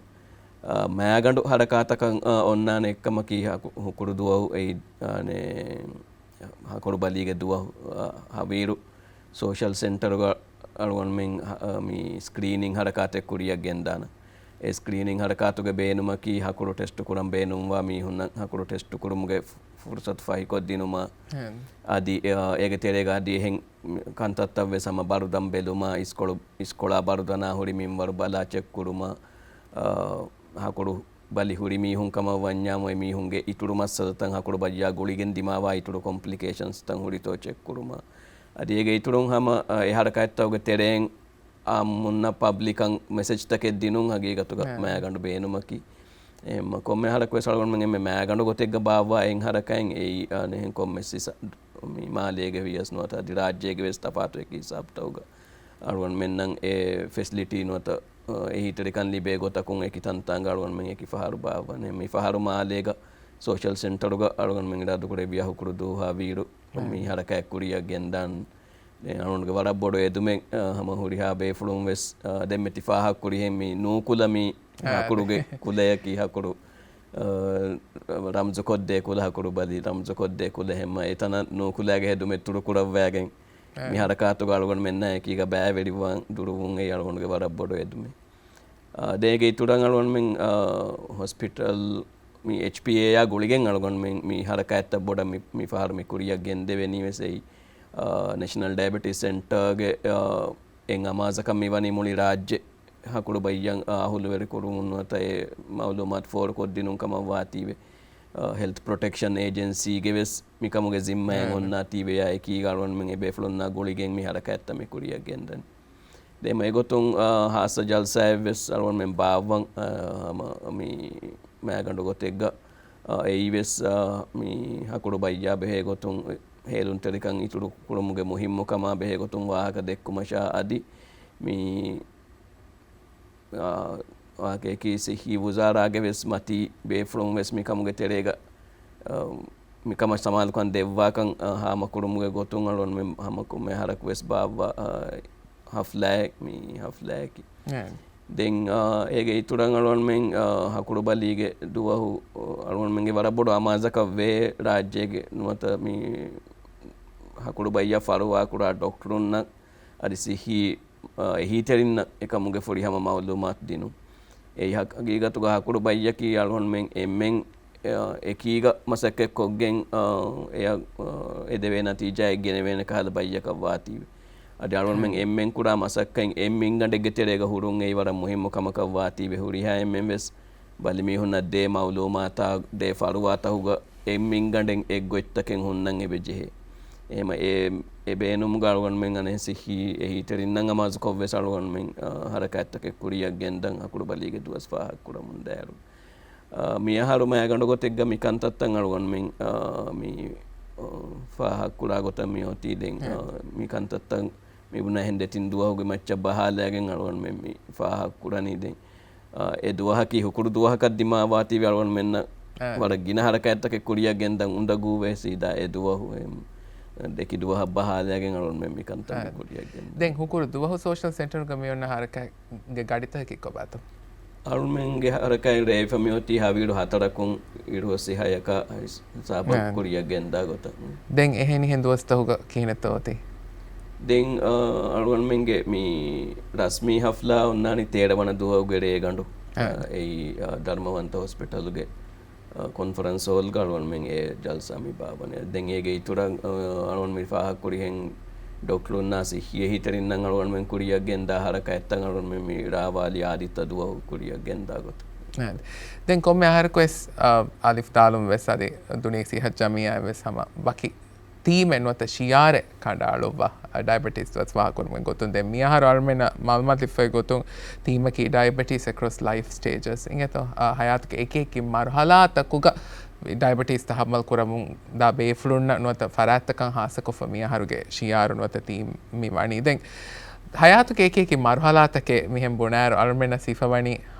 އަ، މައިގަނޑު ހަރަކާތަކަށް، އަ، އޮންނާނެ އެއްކަމަކީ ހަކު-، ހުކުރު ދުވަހު އެއީ، އާނެ، ހަކުރު ބަލީގެ ދުވަހު، އަ، ހަވީރު ސޯޝަލް ސެންޓަރުގަ އަޅުގަނޑުމެން ހަ-، މި ސްކްރީނިން ހަރަކާތެއް ކުރިއަށް ގެންދާނަން. އެ ސްކްރީނިން ހަރަކާތުގެ ބޭނުމަކީ ހަކުރު ޓެސްޓު ކުރަން ބޭނުންވާ މީހުންނަށް ހަކުރު ޓެސްޓު ކުރުމުގެ ފު-، ފުރުސަތު ފަހިކޮށްދިނުމަށް، އަދި، އަ، އޭގެ ތެރޭގަ އަދި އެހެން ކަންތައްތައް ވެސް ހަމަ ބަރުދަން ބެލުމާ، އިސްކޮޅު، އިސްކޮޅާ ބަރުދަނާ ހުރި މިންވަރު ބަލާ ޗެކް ކުރުމަށް، އަ، ހަކުރު ބަލި ހުރި މީހުން ކަމަށް ވަންޏާމު، އެ މީހުންގެ އިތުރު މައްސަލަތައް ހަކުރު ބައްޔާ ގުޅިގެން ދިމާވާ އިތުރު ކޮމްޕްލިކޭޝަންސްތައް ހުރިތޯ ޗެކް ކުރުމަށް. އަދި އޭގެ އިތުރުން ހަމަ، އަ، އެ ހަރަކާތްތަކުގެ ތެރެއިން އާއްމުންނަށް ޕަބްލިކަށް މެސެޖްތަކެއް ދިނުން ހަގީގަތުގަ މައިގަނޑު ބޭނުމަކީ. އެހެންމަ ކޮންމެ ހަރަކުވެސް އަޅުގަނޑުމެން އެންމެ މައިގަނޑު ގޮތެއްގަ ބާއްވާ އެއް ހަރަކައެއް އެއީ، އާނ، އެހެން ކޮންމެސް ހިސާ-، މި މާލޭގެ ވިޔަސް ނުވަތަ އަދި ރާއްޖޭގެ ވެސް ތަފާތު އެކި ހިސާބުތަކުގަ އަޅުގަނޑުމެންނަށް އެ ފެސިލިޓީ ނުވަތަ، އެހީތެރިކަން ލިބޭ ގޮތަކުން އެކި ތަންތާނގަ އަޅުގަނޑުމެން އެކި ފަހަރު ބާއްވަން. މި ފަހަރު މާލޭގަ ސޯޝަލް ސެންޓަރުގަ އަޅުގަނޑުމެން އިރާދަކުރެއްވިޔާ ހުކުރު ދުވަހާ ވީއިރު މި ހަރަކާތް ކުރިއަށް ގެންދާން. ދެން އަޅުގަނޑުގެ ވަރަށް ބޮޑު އެދުމެއް، އަ، ހަމަ ހުރިހާ ބޭފުޅުން ވެސް، އަ، ދެންމެ ތި ފާހަގަ ކުރިހެން މި ނޫކުލަ މި އާ، ހަކުރުގެ ކުލަޔަކީ ހަކުރު، އަ، ރަމްޒުކޮށްދޭ ކުލަ، ހަކުރު ބަލި ރަމްޒުކޮށްދޭ ކުލަ. ހެންމަ އެތަނަށް ނޫކުލައިގެ ހެދުމެއް ތުރުކުރައްވައިގެން މި އާ، ހަރަކާތުގަ އަޅުގަނޑުމެންނާ އެކީގަ ބައިވެރިވާން ދުރުވުން އެއީ އަޅުގަނޑުގެ ވަރަށް ބޮޑު އެދުމެއް. އާ، ދޭގެ އިތުރަށް އަޅުގަނޑުމެން، އާ، ހޮސްޕިޓަލް މި އެޗްޕީއޭއާ ގުޅިގެން އަޅުގަނޑުމެން މި ހަރަކާތްތައް ބޮޑަށް މި، މި ފަހަރު މި ކުރިއަށް ގެންދެވެނީ ވެސް އެއީ، އާ، ނެޝަނަލް ޑަޔަބެޓީސް ސެންޓަރގެ، އާ، އެއް އަމާޒަކަށް މި ވަނީ މުޅި ރާއްޖެ ހަކުރު ބައްޔަށް، އާ، އަހުލުވެރި ކުރުމުން ނުވަތަ އެ މައުލޫމާތު ފޯރުކޮށްދިނުން ކަމަށް ވާތީވެ، އާ، ހެލްތް ޕްރޮޓެކްޝަން އޭޖެންސީގެ ވެސް މިކަމުގެ ޒިންމާއެއް އާ، އޮންނާތީވެޔާ އެކީގަ އަޅުގަނޑުމެން އެ ބޭފުޅުންނާ ގުޅިގެން މި ހަރަކާތްތައް މި ކުރިއަށް ގެންދަނީ. ދެން އެގޮތުން، އާ، ހާއްސަ ޖަލްސާއެއް ވެސް އަޅުގަނޑުމެން ބާއްވަން، އާ، ހަމަ މި މައިގަނޑު ގޮތެއްގަ، އާ، އެއީ ވެސް، އާ، މި ހަކުރު ބައްޔާ ބެހޭ ގޮތުން ހޭލުންތެރިކަން އިތުރު ކުރުމުގެ މުހިއްމުކަމާ ބެހޭ ގޮތުން ވާހަކަ ދެއްކުމަށާ އަދި މި، އާ، ވާހަކައަކީ ސިއްހީ ވުޒާރާގެ ވެސް މަތީ ބޭފުޅުން ވެސް މިކަމުގެ ތެރޭގަ، އާ، މިކަމަށް ސަމާލުކަން ދެއްވާކަން، އާ، ހާމަކުރުމުގެ ގޮތުން އަޅުގަނޑުމެން ހަމަ ކޮންމެ ހަރަކު ވެސް ބާއްވާ، އާ، ހަފްލާއެއް، މި ހަފްލާއަކީ. އެ. ދެން، އާ، އޭގެ އިތުރަށް އަޅުގަނޑުމެން، އާ، ހަކުރު ބަލީގެ ދުވަހު، އާ، އަޅުގަނޑުމެންގެ ވަރަށް ބޮޑު އަމާޒަކަށް ވޭ ރާއްޖޭގެ ނުވަތަ މި ހަކުރު ބައްޔަށް ފަރުވާކުރާ ޑޮކްޓަރުންނަށް އަދި ސިއްހީ، އާ، އެހީތެރިންނަށް އެކަމުގެ ފުރިހަމަ މައުލޫމާތު ދިނުން. އެއީ ހަ-، ހަގީގަތުގަ ހަކުރު ބައްޔަކީ އަޅުގަނޑުމެން އެންމެން އެކީގަ މަސައްކަތްކޮށްގެން، އާ، އެއަށް، އާ، އެދެވޭ ނަތީޖާއެއް ގެނެވޭނެ ކަހަލަ ބައްޔަކަށް ވާތީވެ. އަދި އަޅުގަނޑުމެން އެންމެން ކުރާ މަސައްކަތް އެއް މިންގަނޑެއްގެ ތެރޭގަ ހުރުން އެއީ ވަރަށް މުހިއްމު ކަމަކަށް ވާތީވެ. ހުރިހާ އެންމެން ވެސް ބަލިމީހުންނަށް ދޭ މައުލޫމާތާ ދޭ ފަރުވާތަކުގަ އެއް މިންގަނޑެއް އެއްގޮތްތަކެއް ހުންނަން އެބަޖެހޭ. އެހެމަ އެ، އެ ބޭނުމުގަ އަޅުގަނޑުމެން އަނެއް ސިއްހީ އެހީތެރިންނަށް އަމާޒުކޮށްވެސް އަޅުގަނޑުމެން، އާ، ހަރަކާތްތަކެއް ކުރިއަށް ގެންދަން ހަކުރު ބަލީގެ ދުވަސް ފާހަގަކުރަމުން ދާއިރު. އާ، މިއަހަރު މައިގަނޑު ގޮތެއްގަ މިކަންތައްތައް އަޅުގަނޑުމެން، އާ، މި ފާހަގަކުރާ ގޮތަށް މި އޮތީ ދެން، އާ، މި ކަންތައްތައް މި ބުނާ އެހެން ދެތިން ދުވަހުގެ މައްޗަށް ބަހާލައިގެން އަޅުގަނޑުމެން މި ފާހަގަކުރަނީ ދެން. އާ، އެ ދުވަހަކީ ހުކުރު ދުވަހަކަށް ދިމާވާތީވެ އަޅުގަނޑުމެންނަށް އާ. ވަރަށް ގިނަ ހަރަކާތްތަކެއް ކުރިއަށް ގެންދަން އުނދަގޫވޭ ސީދާ އެ ދުވަހު އެ ދެކި ދުވަހަށް ބަހާލައިގެން އަޅުގަނޑުމެން މި ކަންތައް އާ. ކުރިއަށް ގެންދަން. ދެން ހުކުރު ދުވަހު ސޯޝަލް ސެންޓަރުގަ މި އޮންނަ ހަރަކާތްގެ ގަޑިތަކަކީ ކޮބާތޯ؟ އަޅުމެންގެ ހަރަކާތް ރޭވިފަ މިއޮތީ ހަވީރު ހަތަރަކުން އިރު ހުސި ހަޔަކަށް ހިސާބަށް ނާ. ކުރިއަށް ގެންދާ ގޮތަށް. ދެން އެހެނިހެން ދުވަސްތަކުގަ ކިހިނެއްތޯ އޮތީ؟ ދެން، އާ، އަޅުގަނޑުމެންގެ މި ރަސްމީ ހަފްލާ އޮންނާނީ ތޭރަ ވަނަ ދުވަހުގެ ރޭގަނޑު، އާ. އާ، އެއީ، އާ، ދަރުމަވަންތަ ހޮސްޕިޓަލުގެ ކޮންފަރެންސް ހޯލްގަ އަޅުގަނޑުމެން އެ ޖަލްސާ މި ބާއްވަނީ. ދެން އޭގެ އިތުރަށް، އަ، އަޅުގަނޑު މި ފާހަގަކުރިހެން ޑޮކްޓަރުންނާ ސިއްހީ އެހީތެރިންނަށް އަޅުގަނޑުމެން ކުރިއަށް ގެންދާ ހަރަކާތްތައް އަޅުގަނޑުމެން މި ރާވާލި އާދިއްތަ ދުވަހު ކުރިއަށް ގެންދާ ގޮތަށް. އާ. ދެން ކޮންމެ އަހަރަކު ވެސް، އަ، އަލިފް ދާލުން ވެސް އަދި ދުނިޔޭގެ ސިއްހަތު ޖަމިއްޔާއިން ވެސް ހަމަ ވަކި ތީމެއް ނުވަތަ ޝިއާރެއް ކަނޑައަޅުއްވާ، އަ، ޑައިބެޓީސް ދުވަސް ފާހަގަކުރުމުގެ ގޮތުން. ދެން މިއަހަރު އަޅުމެންނަށް މައުލޫމާތު ލިބިފައި ގޮތުން ތީމަކީ ޑައިބެޓީސް އެކްރޮސް ލައިފް ސްޓޭޖަސް އިނގޭތޯ؟ އަ، ހަޔާތުގެ އެކި އެކި މަރުހަލާތަކުގަ ޑައިބެޓީސް ތަހައްމަލް ކުރަމުން ދާ ބޭފުޅުންނަށް ނުވަތަ ފަރާތްތަކަށް ހާއްސަކޮށްފަ މިއަހަރުގެ ޝިއާރު ނުވަތަ ތީމް މި ވަނީ. ދެން ހަޔާތުގެ އެކި އެކި މަރުހަލާތަކެއް މިހެން ބުނާއިރު އަޅުމެންނަށް ސިފަވަނީ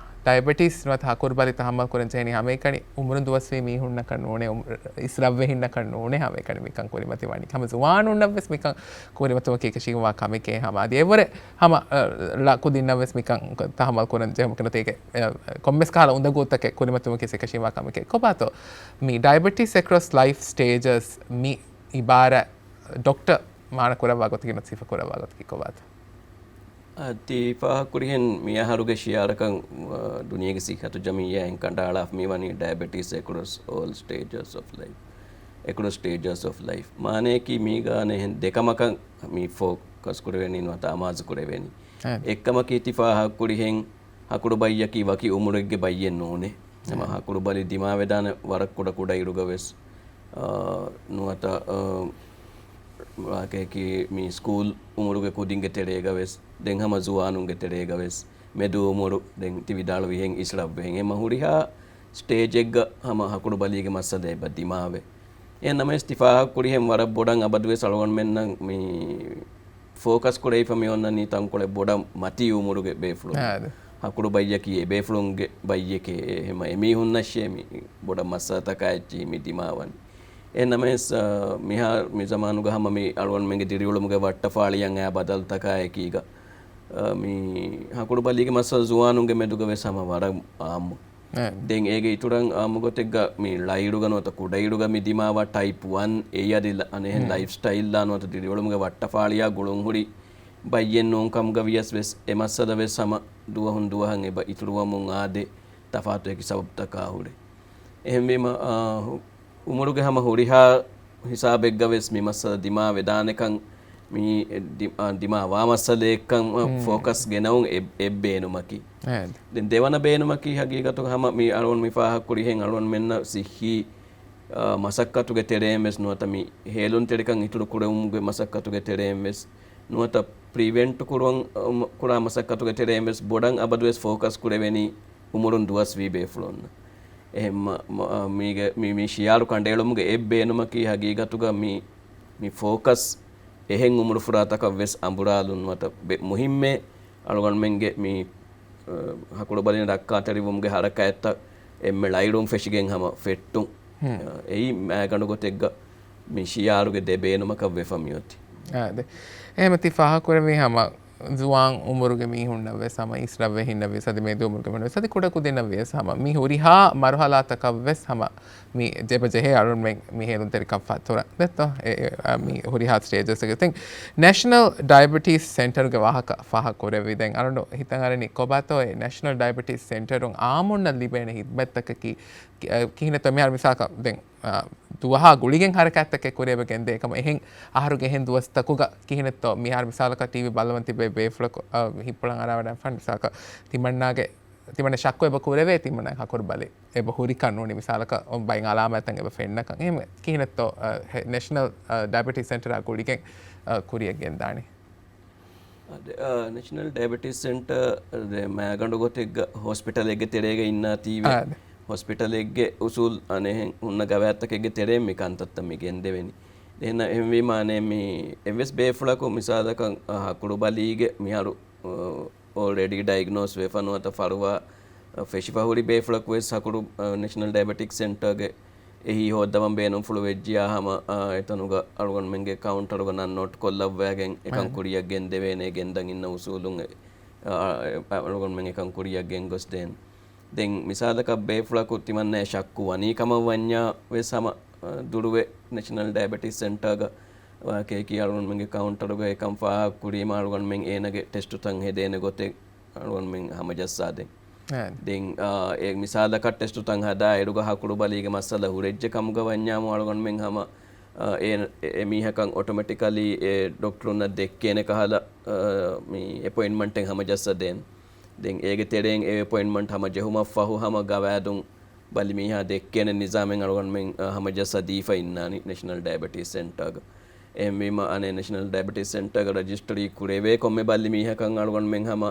ޑައިބެޓީސް ނުވަތަ ހަކުރުބަލި ތަހައްމަލް ކުރަން ޖެހެނީ ހަމައެކަނި އުމުރުން ދުވަސްވީ މީހުންނަކަށް ނޫނޭ، އުމު-، އިސްރަށްވެހިންނަކަށް ނޫނޭ ހަމައެކަނި މިކަން ކުރިމަތިވަނީ. ހަމަ ޒުވާނުންނަށްވެސް މިކަން ކުރިމަތިވުމަކީ އެކަށީގެންވާ ކަމެކޭ. ހަމަ އަދި އެއްވަރެ ހަމަ، އަ، ޅަ ކުދިންނަށްވެސް މިކަން ތަހައްމަލް ކުރަން ޖެހުމަކީ ނުވަތަ އޭގެ، އަ، ކޮންމެސް ކަހަލަ އުނދަގޫތަކެއް ކުރިމަތިވުމަކީ އެކަށީގެންވާ ކަމެކޭ. ކޮބާތޯ މި ޑައިބެޓީސް އެކްރޮސް ލައިފް ސްޓޭޖަސް މި އިބާރާތް ޑޮކްޓަރ މާނަ ކުރައްވާ ގޮތަކީ ނުވަތަ ސިފަ ކުރައްވާ ގޮތަކީ ކޮބާތޯ؟ އަދި ފާހަގަކުރިހެން މިއަހަރުގެ ޝިއާރަކަށް، އަ، ދުނިޔޭގެ ސިއްހަތު ޖަމިއްޔާއިން ކަނޑައަޅާފަ މިވަނީ ޑައިބެޓީސް އެކްރޮސް އޯލް ސްޓޭޖަސް އޮފް ލައިފް. އެކްރޮސް ސްޓޭޖަސް އޮފް ލައިފް. މާނަޔަކީ މީގާ އަނެއްހެން ދެކަމަކަށް މި ފޯކަސް ކުރެވެނީ ނުވަތަ އަމާޒު ކުރެވެނީ. އެއްކަމަކީ ތި ފާހަގަކުރިހެން ހަކުރު ބައްޔަކީ ވަކި އުމުރެއްގެ ބައްޔެއް ނޫނޭ. ހަމަ ހަކުރު ބަލި ދިމާވެދާނެ ވަރަށް ކުޑަ ކުޑައިރުގަ ވެސް، އާ، ނުވަތަ، އާ، ވާހަކައަކީ މި ސްކޫލް އުމުރުގެ ކުދިންގެ ތެރޭގަ ވެސް، ދެން ހަމަ ޒުވާނުންގެ ތެރޭގަ ވެސް، މެދު އުމުރު، ދެން ތި ވިދާޅުވިހެން އިސްރަށްވެހެން. އެމަ ހުރިހާ ސްޓޭޖެއްގަ ހަމަ ހަކުރު ބަލީގެ މައްސަލަ އެބަ ދިމާވޭ. އެހެން ނަމަވެސް ތި ފާހަގަކުރިހެން ވަރަށް ބޮޑަށް އަބަދުވެސް އަޅުގަނޑުމެންނަށް މި ފޯކަސް ކުރެވިފަ މި އޮންނަނީ ތަންކޮޅެއް ބޮޑަށް މަތީ އުމުރުގެ ބޭފުޅުން. އާދެ. ހަކުރު ބައްޔަކީ އެ ބޭފުޅުންގެ ބައްޔެކޭ. އެ ހަމަ އެމީހުންނަށޭ މި ބޮޑަށް މައްސަލަތަކާ އެއްޗިހި މި ދިމާވަނީ. އެހެން ނަމަވެސް، އާ، މިހާ މި ޒަމާނުގަ ހަމަ މި އަޅުގަނޑުމެންގެ ދިރިއުޅުމުގެ ވައްޓަފާޅިއަށް އައި ބަދަލުތަކާ އެކީގަ، އާ، މި ހަކުރު ބަލީގެ މައްސަލަ ޒުވާނުންގެ މެދުގަ ވެސް ހަމަ ވަރަށް އާއްމު. އެ. ދެން އޭގެ އިތުރަށް އާއްމު ގޮތެއްގަ މި ޅައިރުގަ ނުވަތަ ކުޑައިރުގަ މި ދިމާވާ ޓައިޕް ވަން އެއީ އަދި ލަ-، އަނެއްހެން މް. ލައިފް ސްޓައިލްއާ ނުވަތަ ދިރިއުޅުމުގެ ވައްޓަފާޅިއާ ގުޅުންހުރި ބައްޔެއް ނޫން ކަމުގަ ވިޔަސް ވެސް އެ މައްސަލަ ވެސް ހަމަ ދުވަހުން ދުވަހަށް އެބަ އިތުރުވަމުން އާދޭ ތަފާތު އެކި ސަބަބުތަކާ ހުރެ. އެހެންވީމަ، އާ، ހު-، އުމުރުގެ ހަމަ ހުރިހާ ހިސާބެއްގަ ވެސް މި މައްސަލަ ދިމާ ވެދާނެކަން މި ދި-، އާ، ދިމާ ވާ މައްސަލައެއްކަން، އާ، މް. ފޯކަސް ގެނައުން އެ-، އެއް ބޭނުމަކީ. އާދެ. ދެން ދެވަނަ ބޭނުމަކީ ހަގީގަތުގަ ހަމަ މި އަޅުގަނޑު މި ފާހަގަކުރިހެން އަޅުގަނޑުމެންނަށް ސިއްހީ، އާ، މަސައްކަތުގެ ތެރެއިން ވެސް ނުވަތަ މި ހޭލުންތެރިކަން އިތުރު ކުރެވުމުގެ މަސައްކަތުގެ ތެރެއިން ވެސް ނުވަތަ ޕްރިވެންޓް ކުރުވަން، އު، ކުރާ މަސައްކަތުގެ ތެރެއިން ވެސް ބޮޑަށް އަބަދުވެސް ފޯކަސް ކުރެވެނީ އުމުރުން ދުވަސްވީ ބޭފުޅުންނަށް. އެހެން މަ-، މަ-، މީގެ-، މި-، މި ޝިއާރު ކަނޑައެޅުމުގެ އެއް ބޭނުމަކީ ހަގީގަތުގަ މި، މި ފޯކަސް އެހެން އުމުރުފުރާތަކަށް ވެސް އަނބުރާލުން ނުވަތަ ބެ-، މުހިއްމޭ އަޅުގަނޑުމެންގެ މި، އަ، ހަކުރު ބަލިން ރައްކާތެރިވުމުގެ ހަރަކާތްތައް އެންމެ ޅައިރުން ފެށިގެން ހަމަ ފެއްޓުން. ހުން. އަ، އެއީ މައިގަނޑު ގޮތެއްގަ މި ޝިއާރުގެ ދެ ބޭނުމަކަށް ވެފަ މިއޮތީ. އާދެ. އެހެމަ ތި ފާހަގަކުރެއްވީ ހަމަ ޒުވާން އުމުރުގެ މީހުންނަށް ވެސް ހަމަ އިސްރަށްވެހިންނަށް ވިޔަސް އަދި މެދު އުމުރުގެ މީހުން ވެސް އަދި ކުޑަކުދިންނަށް ވިޔަސް ހަމަ މި ހުރިހާ މަރުހަލާތަކަށް ވެސް ހަމަ މި ޖެބަޖެހޭ އަޅުންމެން މި ހޭލުންތެރިކަން ފަތުރަ ދެއްތޯ؟ އެ، އެ، އަ، މި ހުރިހާ ސްޓޭޖަސް ގެ ތިން ނޭޝަނަލް ޑައިބެޓީސް ސެންޓަރުގެ ވާހަކަ ފާހަގަ ކުރެއްވި ދެން އަޅުން ހިތަށް އަރަނީ ކޮބާތޯ އެ ނޭޝަނަލް ޑައިބެޓީސް ސެންޓަރުން އާއްމުންނަށް ލިބޭނެ ހިދްމަތްތަކަކީ ކި-، އަ، ކިހިނެއްތޯ؟ މިހާރު މިސާލަކަށް ދެން، އަ، ދުވަހާ ގުޅިގެން ހަރަކާތް ތަކެއް ކުރިއަށް ގެންދޭ ކަމަށް އެހެން އަހަރުގެ އެހެން ދުވަސްތަކުގަ ކިހިނެއްތޯ؟ މިހާރު މިސާލަކަށް ޓީވީ ބައްލަވަން ތިބޭ ބޭފުޅަކު، އަ، ހިތްޕުޅަށް އަރާވަޑައިފަ މިސާލަކަށް ތިމަންނާގެ، ތިމަންނަ ޝައްކު އެބަ ކުރެވޭ ތިމަންނަ ހަކުރު ބަލި އެބަ ހުރިކަން ނޫނީ މިސާލަކަށް ބައިން އަލާމާތްތައް އެބަ ފެންނަކަން. އެހެން ކިހިނެއްތޯ، އަ، ހެ-، ނޭޝަނަލް، އަ، ޑައިބެޓީސް ސެންޓަރާ ގުޅިގެން، އަ، ކުރިއަށް ގެންދާނީ؟ އަދި، އަ، ނޭޝަނަލް ޑައިބެޓީސް ސެންޓަރ ދެ މައިގަނޑު ގޮތެއްގަ ހޮސްޕިޓަލެއްގެ ތެރޭގަ އިންނާތީވެ، އާ، އަދި. ހޮސްޕިޓަލެއްގެ އުސޫލް އަނެއްހެން ހުންނަ ގަވާއިދުތަކެއްގެ ތެރެއިން މި ކަންތައްތައް މި ގެންދެވެނީ. ދެން އެހެންވީމާ އަނެއް މި އެއްވެސް ބޭފުޅަކު މިސާލަކަށް، އަ، ހަކުރު ބަލީގެ މިހާރު، އަ، އޯލްރެޑީ ޑައިގްނޯސް ވެފަ ނުވަތަ ފަރުވާ، އަ، ފެށިފަ ހުރި ބޭފުޅަކު ވެސް ހަކުރު، އަ، ނެޝަނަލް ޑައިބެޓިކް ސެންޓަރގެ އެހީ ހޯއްދަވަން ބޭނުންފުޅު ވެއްޖިޔާ ހަމަ، އާ، އެތަނުގަ އަޅުގަނޑުމެންގެ ކައުންޓަރުގަ ނަން ނޯޓް ކޮށްލައްވައިގެން އެކަން ކުރިއަށް ގެންދެވޭނެ ގެންދަން އިންނަ އުސޫލުން، އާ، އަޅުގަނޑުމެން އެކަން ކުރިއަށް ގެންގޮސްދޭން. ދެން މިސާލަކަށް ބޭފުޅަކު ތިމަންނައަށް ޝައްކު ވަނީ ކަމަށް ވަންޏާ ވެސް ހަމަ، އާ، ދުރުވެ ނެޝަނަލް ޑައިބެޓިސް ސެންޓަރގަ ވާކޭކީ އަޅުގަނޑުމެންގެ ކައުންޓަރުގަ އެކަން ފާހަގަ ކުރީމަ އަޅުގަނޑުމެން އޭނަގެ ޓެސްޓުތައް ހެދޭނެ ގޮތެއް އަޅުގަނޑުމެން ހަމަޖައްސާދޭން. ދެން، އާ، އެ މިސާލަކަށް ޓެސްޓުތައް ހަދާ އިރުގަ ހަކުރު ބަލީގެ މައްސަލަ ހުރެއްޖެ ކަމުގަ ވަންޏާމު އަޅުގަނޑުމެން ހަމަ، އާ، އެ، އެ، އެ މީހަކަށް އޮޓޮމެޓިކަލީ އެ ޑޮކްޓަރުންނަށް ދެއްކޭނެ ކަހަލަ، އާ، މި އެޕޮއިންޓްމަންޓެއް ހަމަޖައްސަދޭން. ދެން އޭގެ ތެރެއިން އެ އެޕޮއިންޓްމަންޓް ހަމަޖެހުމަށްފަހު ހަމަ ގަވާއިދުން ބަލިމީހާ ދެއްކޭނެ ނިޒާމެއް އަޅުގަނޑުމެން، އަ، ހަމަޖައްސަދީފަ އިންނާނީ ނެޝަނަލް ޑައިބެޓީސް ސެންޓާގަ. އެހެންވީމަ އަނެއް ނެޝަނަލް ޑައިބެޓީސް ސެންޓާގަ ރަޖިސްޓަރީ ކުރެވޭ ކޮންމެ ބަލިމީހަކަށް އަޅުގަނޑުމެން ހަމަ،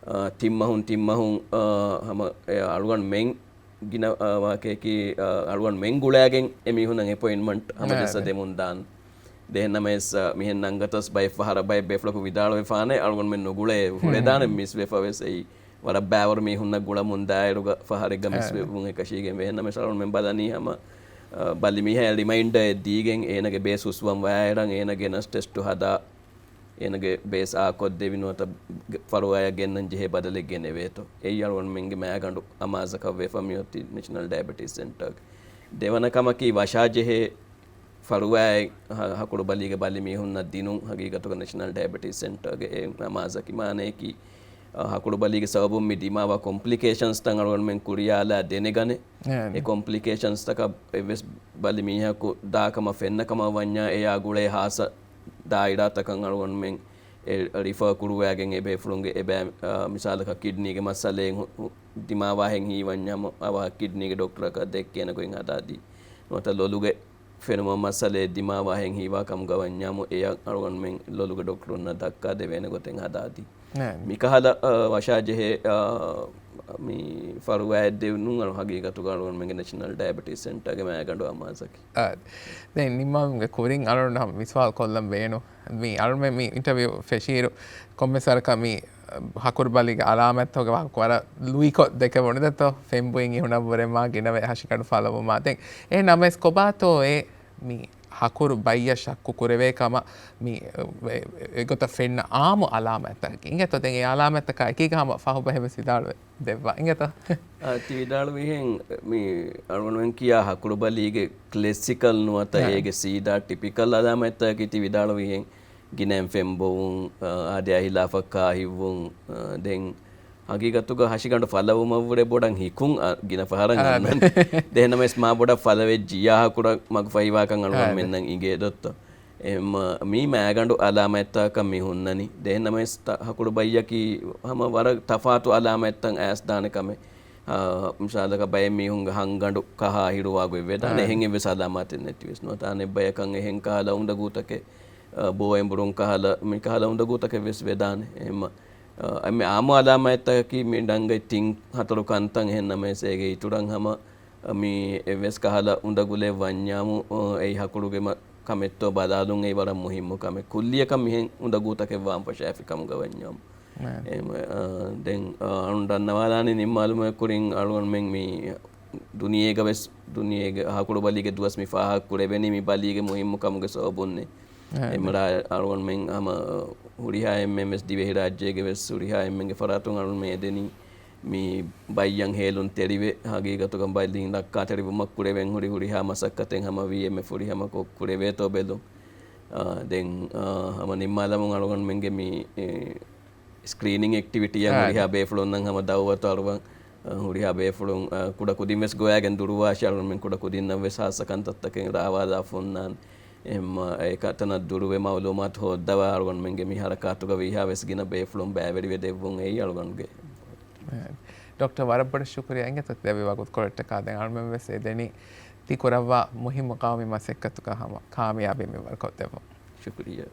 އަ، ތިން މަހުން ތިން މަހުން، އަ، ހަމަ އެ އަޅުގަނޑުމެން ގިނަ، އަ، ވާކައަކީ، އަ، އަޅުގަނޑުމެން ގުޅައިގެން އެމީހުންނަށް އެޕޮއިންޓްމަންޓް ހަމަޖައްސަ ދެމުން ދާން. ދެހެން ނަމަވެސް، އަ، މިހެން ނަންގަތަސް ބައެއް ފަހަރަށް ބައެއް ބޭފުޅަކު ވިދާޅުވެފާނެ އަޅުގަނޑުމެން ނުގުޅޭ ހުޅެދާނެ މިސް ވެފަ ވެސް އެއީ ވަރަށް ބައިވަރު މީހުންނަށް ގުޅަމުން ދާއިރުގަ ފަހަރެއްގަ މިސް ވެވުން އެކަށީގެން ވެ. އެހެންނަމަވެސް އަޅުގަނޑުމެން ބަލަނީ ހަމަ، އަ، ބަލިމީހާ ރިމައިންޑަރެއް ދީގެން އޭނަގެ ބޭސް ހުސްވަން ވާއިރަށް އޭނަ ގެނަސް ޓެސްޓު ހަދާ އޭނަގެ ބޭސް އާކޮށްދެވި ނުވަތަ ފަރުވާޔަށް ގެންނަން ޖެހޭ ބަދަލެއް ގެނެވޭތޯ. އެއީ އަޅުގަނޑުމެންގެ މައިގަނޑު އަމާޒަކަށް ވެފަ މިއޮތީ ނެޝަނަލް ޑައިބެޓީސް ސެންޓާގެ. ދެވަނަ ކަމަކީ ވަށާޖެހޭ ފަރުވާއެއް ހަ-، ހަކުރު ބަލީގެ ބަލި މީހުންނަށް ދިނުން ހަގީގަތުގަ ނެޝަނަލް ޑައިބެޓީސް ސެންޓާގެ އެ އަމާޒަކީ މާނަޔަކީ، އަ، ހަކުރު ބަލީގެ ސަބަބުން މި ދިމާވާ ކޮމްޕްލިކޭޝަންސްތައް އަޅުގަނޑުމެން ކުރިޔާލާ ދެނެގަނެ. އެ ކޮމްޕްލިކޭޝަންސްތަކަށް އެއްވެސް ބަލި މީހަކު ދާ ކަމަށް ފެންނަ ކަމަށް ވަންޏާ އެޔާ ގުޅޭ ހާއްސަ ދާއިރާތަކަށް އަޅުގަނޑުމެން އެ ރިފާ ކުރުވައިގެން އެ ބޭފުޅުންގެ އެބައި، އަ، މިސާލަކަށް ކިޑްނީގެ މައްސަލައެއް ހު-، ހު-، ދިމާވާހެން ހީވަންޏާމު އަވަހަށް ކިޑްނީގެ ޑޮކްޓަރަކަށް ދެއްކޭނެ ގޮތް ހަދާދީ. ނުވަތަ ލޮލުގެ ފެނުމަށް މައްސަލައެއް ދިމާވާހެން ހީވާ ކަމުގަ ވަންޏާމު އެޔަށް އަޅުގަނޑުމެން ލޮލުގެ ޑޮކްޓަރުންނަށް ދައްކާ ދެވޭނެ ގޮތެއް ހަދާދީ. މިކަހަލަ، އަ، ވަށާޖެހޭ، އަ، މި ފަރުވާއެއް ދެވުނު ހަގީގަތުގަ އަޅުގަނޑުމެންގެ ނެޝަނަލް ޑައިބެޓީސް ސެންޓާގެ މައިގަނޑު އަމާޒަކީ. އާ، ދެން ނިންމާލުމުގެ ކުރިން އަޅުގަނޑު ހަމަ މި ސުވާލު ކޮށްލަން ބޭނު. މި އަޅުމެން މި އިންޓަވިއު ފެށިއިރު ކޮންމެސް ވަރަކަށް މި ހަކުރު ބަލީގެ އަލާމަތްތަކުގެ ވާހަކަ ވަރަށް ލުއިކޮށް ދެކެވުނު ދެތޯ. ފެންބުއިން އިހުނަށްވުރެ މާ ގިނަވެ ހަށިގަނޑު ފަލަވުމާ. ދެން އެ ނަމަވެސް ކޮބާތޯ އެ މި ހަކުރު ބައްޔަށް ޝައްކު ކުރެވޭ ކަމަށް މި އެ، އެ، އެގޮތަށް ފެންނަ އާއްމު އަލާމަތްތަކަކީ އިނގޭތޯ؟ ދެން އެ އަލާމަތްތަކާ އެކީގަ ހަމަ ފަހުބަހެއް ވެސް ވިދާޅުވެ ދެއްވާ އިނގޭތޯ؟ އާ، ތި ވިދާޅުވިހެން މި އަޅުގަނޑުމެން ކިޔާ ހަކުރު ބަލީގެ ކްލެސިކަލް ނުވަތަ އޭގެ ސީދާ ޓިޕިކަލް އަލާމަތްތަކަކީ ތި ވިދާޅުވިހެން ގިނައިން ފެންބޮވުން، އާ، އާދަޔާ ހިލާފަށް ކާހިއްވުން، އާ، ދެން ހަގީގަތުގަ ހަށިގަނޑު ފަލަވުމަށްވުރެ ބޮޑަށް ހިކުން، އަ، ގިނަ ފަހަރަށް އަންނަން. ދެން ނަމަވެސް މާ ބޮޑަށް ފަލަވެއްޖިއްޔާ ހަކުރަށް މަގުފަހިވާކަން އަޅުގަނޑުމެންނަށް އިނގޭ ދޮއްތޯ. އެހެންމަ މީ މައިގަނޑު އަލާމަތްތަކަކަށް މި ހުންނަނީ. ދެން ނަމަވެސް ތަ-، ހަކުރު ބައްޔަކީ ހަމަ ވަރަށް ތަފާތު އަލާމަތްތައް އައިސްދާނެ ކަމެއް. އާ، މިސާލަކަށް ބައެއް މީހުންގެ ހަންގަނޑު ކަހާ ހިރުވާ ގޮތްވެދާނެ. އެހެން އެއްވެސް އަލާމާތެއް ނެތިވެސް ނުވަތަ އަނެއް ބަޔަކަށް އެހެން ކަހަލަ އުނދަގޫތަކެއް، އާ، ބޯއެނބުރުން ކަހަލަ، މި ކަހަލަ އުނދަގޫތަކެއް ވެސް ވެދާނެ. އެހެންމަ އަ، އެންމެ އާއްމު އަލާމާތްތަކަކީ މި ޑަންގައި ތިން ހަތަރު ކަންތައް އެހެން ނަމަވެސް އޭގެ އިތުރަށް ހަމަ، އަ، މި އެއްވެސް ކަހަލަ އުނދަގުލެއް ވަންޏާމު، އަ، އެއީ ހަކުރުގެ މަ-، ކަމެއްތޯ ބަލާލުން އެއީ ވަރަށް މުހިއްމު ކަމެއް. ކުއްލިއަކަށް މިހެން އުނދަގޫތަކެއް ވާން ފަށާފި ކަމުގަ ވަންޏާމު. އެ، އަ، ދެން، އަ، އަޅުން ދަންނަވާލާނީ ނިންމާލުމުގެ ކުރިން އަޅުގަނޑުމެން މި ދުނިޔޭގަ ވެސް، ދުނިޔޭގެ ހަކުރު ބަލީގެ ދުވަސް މި ފާހަގަ ކުރެވެނީ މި ބަލީގެ މުހިއްމު ކަމުގެ ސަބަބުންނޭ. އެމަރާ އަޅުގަނޑުމެން ހަމަ ހުރިހާ އެންމެން ވެސް ދިވެހިރާއްޖޭގެ ވެސް ހުރިހާ އެންމެންގެ ފަރާތުން އަޅުގަނޑުމެން އެދެނީ މި ބައްޔަށް ހޭލުން ތެރިވެ، ހަގީގަތުގަ ބަލިން ރައްކާތެރިވުމަށް ކުރެވެން ހުރި ހުރިހާ މަސައްކަތެއް ހަމަ ވީ އެންމެ ފުރިހަމަކޮށް ކުރެވޭތޯ ބެލުން. އާ، ދެން، އާ، ހަމަ ނިންމާލަމުން އަޅުގަނޑުމެންގެ މި، އެ، ސްކްރީނިން އެކްޓިވިޓީއަށް ހުރިހާ ބޭފުޅުންނަށް ހަމަ ދައުވަތު އަޅުވަން. އަ، ހުރިހާ ބޭފުޅުން، އަ، ކުޑަ ކުދިން ވެސް ގޮވައިގެން ދުރުވާށި އަޅުގަނޑުމެން ކުޑަ ކުދިންނަށް ވެސް ހާއްސަ ކަންތައްތަކެއް ރާވާލާފަ ހުންނާނެ. އެހެންމަ އެކަތަނަށް ދުރުވެ މައުލޫމާތު ހޯއްދަވާ އަޅުގަނޑުމެންގެ މި ހަރަކާތުގަ ވީހާ ވެސް ގިނަ ބޭފުޅުން ބައިވެރިވެ ދެއްވުން އެއީ އަޅުގަނޑުގެ. ޑޮކްޓަރ ވަރަށް ބޮޑަށް ޝުކުރިއްޔާ އިނގޭތޯ ދެއްވި ވަގުތުކޮޅަށްޓަކާ. ދެން އަޅުމެން ވެސް އެދެނީ ތި ކުރައްވާ މުހިއްމު ގައުމީ މަސައްކަތުގަ ހަމަ ކާމިޔާބީ މިންވަރު ކޮށްދެއްވަން. ޝުކުރިއްޔާ.